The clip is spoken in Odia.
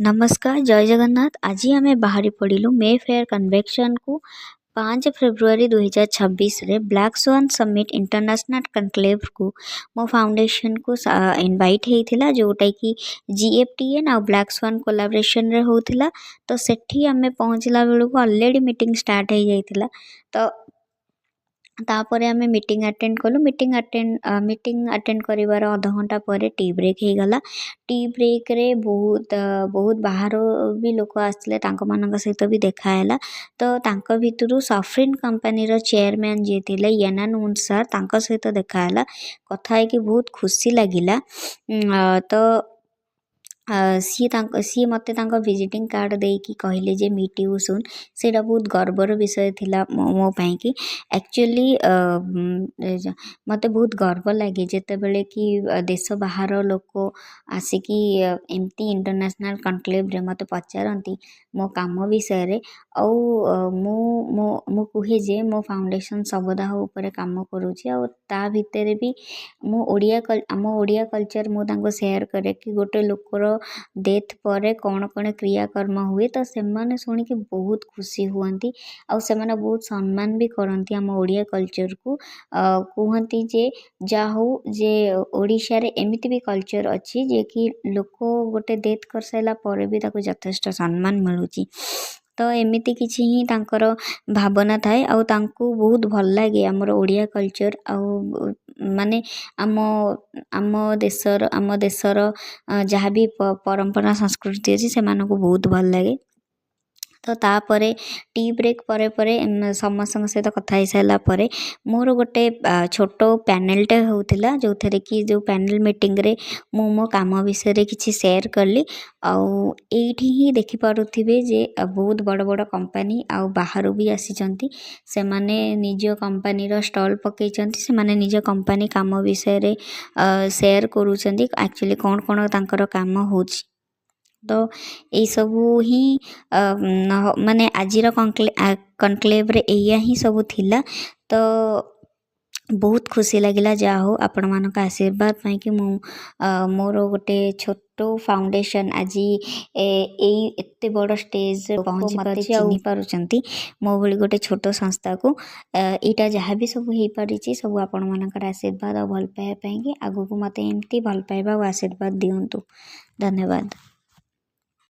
ନମସ୍କାର, ଜୟ ଜଗନ୍ନାଥ। ଆଜି ଆମେ ବାହାରି ପଡ଼ିଲୁ ମେ ଫେୟାର କନଭେନସନକୁ। 5 ଫେବୃଆରୀ 2026ରେ ବ୍ଲାକ୍ ସ୍ୱାନ୍ ସମିଟ୍ ଇଣ୍ଟରନ୍ୟାସନାଲ୍ କନକ୍ଲେଭକୁ ମୋ ଫାଉଣ୍ଡେସନକୁ ଇନଭାଇଟ୍ ହେଇଥିଲା, ଯେଉଁଟାକି ଜିଏଫ୍ଟିଏନ୍ ଆଉ ବ୍ଲାକ୍ ସ୍ୱାନ୍ କୋଲାବରେସନରେ ହେଉଥିଲା। ତ ସେଠି ଆମେ ପହଞ୍ଚିଲା ବେଳକୁ ଅଲରେଡ଼ି ମିଟିଂ ଷ୍ଟାର୍ଟ ହେଇଯାଇଥିଲା। ତ ତାପରେ ଆମେ ମିଟିଂ ଆଟେଣ୍ଡ କଲୁ। ମିଟିଂ ଆଟେଣ୍ଡ କରିବାର ଅଧଘଣ୍ଟା ପରେ ଟି ବ୍ରେକ୍ ହେଇଗଲା। ଟି ବ୍ରେକ୍ରେ ବହୁତ ବହୁତ ବାହାରୁ ବି ଲୋକ ଆସିଥିଲେ, ତାଙ୍କମାନଙ୍କ ସହିତ ବି ଦେଖା ହେଲା। ତ ତାଙ୍କ ଭିତରୁ ସଫ୍ରିନ୍ କମ୍ପାନୀର ଚେୟାରମ୍ୟାନ୍ ଯିଏ ଥିଲେ ୟେନାନ୍ ଉନ୍ ସାର୍, ତାଙ୍କ ସହିତ ଦେଖା ହେଲା। କଥା ହେଇକି ବହୁତ ଖୁସି ଲାଗିଲା। ତ ସିଏ ମୋତେ ତାଙ୍କ ଭିଜିଟିଂ କାର୍ଡ଼ ଦେଇକି କହିଲେ ଯେ "ମିଟ୍ you ସୁନ୍"। ସେଇଟା ବହୁତ ଗର୍ବର ବିଷୟ ଥିଲା ମୋ ପାଇଁକି। ଆକ୍ଚୁଆଲି ମୋତେ ବହୁତ ଗର୍ବ ଲାଗେ ଯେତେବେଳେ କି ଦେଶ ବାହାର ଲୋକ ଆସିକି ଏମିତି ଇଣ୍ଟରନ୍ୟାସନାଲ୍ କନକ୍ଲେଭରେ ମୋତେ ପଚାରନ୍ତି ମୋ କାମ ବିଷୟରେ। ଆଉ ମୁଁ ମୁଁ ମୁଁ କୁହେ ଯେ ମୋ ଫାଉଣ୍ଡେସନ୍ ଶବଦାହ ଉପରେ କାମ କରୁଛି। ଆଉ ତା ଭିତରେ ବି ମୁଁ ଓଡ଼ିଆ ଆମ ଓଡ଼ିଆ କଲଚର୍ ମୁଁ ତାଙ୍କୁ ସେୟାର କରେ କି ଗୋଟେ ଲୋକର ଡେଥ୍ ପରେ କ'ଣ କ'ଣ କ୍ରିୟାକର୍ମ ହୁଏ। ତ ସେମାନେ ଶୁଣିକି ବହୁତ ଖୁସି ହୁଅନ୍ତି ଆଉ ସେମାନେ ବହୁତ ସମ୍ମାନ ବି କରନ୍ତି ଆମ ଓଡ଼ିଆ କଲଚର୍କୁ। କୁହନ୍ତି ଯେ ଯାହା ହଉ ଯେ ଓଡ଼ିଶାରେ ଏମିତି ବି କଲଚର୍ ଅଛି ଯେ କି ଲୋକ ଗୋଟେ ଡେଥ୍ କରିସାରିଲା ପରେ ବି ତାକୁ ଯଥେଷ୍ଟ ସମ୍ମାନ ମିଳୁଛି। ତ ଏମିତି କିଛି ହିଁ ତାଙ୍କର ଭାବନା ଥାଏ ଆଉ ତାଙ୍କୁ ବହୁତ ଭଲ ଲାଗେ ଆମର ଓଡ଼ିଆ କଲଚର୍ ଆଉ ମାନେ ଆମ ଆମ ଦେଶର ଯାହା ବି ପରମ୍ପରା, ସଂସ୍କୃତି ଅଛି, ସେମାନଙ୍କୁ ବହୁତ ଭଲ ଲାଗେ। ତ ତାପରେ ଟି ବ୍ରେକ୍ ପରେ ପରେ ସମସ୍ତଙ୍କ ସହିତ କଥା ହେଇସାରିଲା ପରେ ମୋର ଗୋଟେ ଛୋଟ ପ୍ୟାନେଲ୍ଟେ ହେଉଥିଲା, ଯେଉଁଥିରେ କି ଯେଉଁ ପ୍ୟାନେଲ୍ ମିଟିଂରେ ମୁଁ ମୋ କାମ ବିଷୟରେ କିଛି ସେୟାର କଲି। ଆଉ ଏଇଠି ହିଁ ଦେଖିପାରୁଥିବେ ଯେ ବହୁତ ବଡ଼ ବଡ଼ କମ୍ପାନୀ ଆଉ ବାହାରୁ ବି ଆସିଛନ୍ତି। ସେମାନେ ନିଜ କମ୍ପାନୀର ଷ୍ଟଲ୍ ପକାଇଛନ୍ତି। ସେମାନେ ନିଜ କମ୍ପାନୀ କାମ ବିଷୟରେ ସେୟାର କରୁଛନ୍ତି, ଆକ୍ଚୁଆଲି କ'ଣ କ'ଣ ତାଙ୍କର କାମ ହେଉଛି। ତ ଏଇସବୁ ହିଁ ମାନେ ଆଜିର କନକ୍ଲେଭରେ ଏଇଆ ହିଁ ସବୁ ଥିଲା। ତ ବହୁତ ଖୁସି ଲାଗିଲା। ଯାହା ହଉ, ଆପଣମାନଙ୍କ ଆଶୀର୍ବାଦ ପାଇଁକି ମୁଁ ମୋର ଗୋଟେ ଛୋଟ ଫାଉଣ୍ଡେସନ୍ ଆଜି ଏଇ ଏତେ ବଡ଼ ଷ୍ଟେଜରେ ପହଞ୍ଚି ମୋତେ ପାରିଛି ଆଉ ଚିହ୍ନି ପାରୁଛନ୍ତି ମୋ ଭଳି ଗୋଟେ ଛୋଟ ସଂସ୍ଥାକୁ। ଏଇଟା ଯାହା ବି ସବୁ ହେଇପାରିଛି, ସବୁ ଆପଣମାନଙ୍କର ଆଶୀର୍ବାଦ ଆଉ ଭଲ ପାଇବା ପାଇଁକି। ଆଗକୁ ମୋତେ ଏମିତି ଭଲ ପାଇବା ଆଉ ଆଶୀର୍ବାଦ ଦିଅନ୍ତୁ। ଧନ୍ୟବାଦ।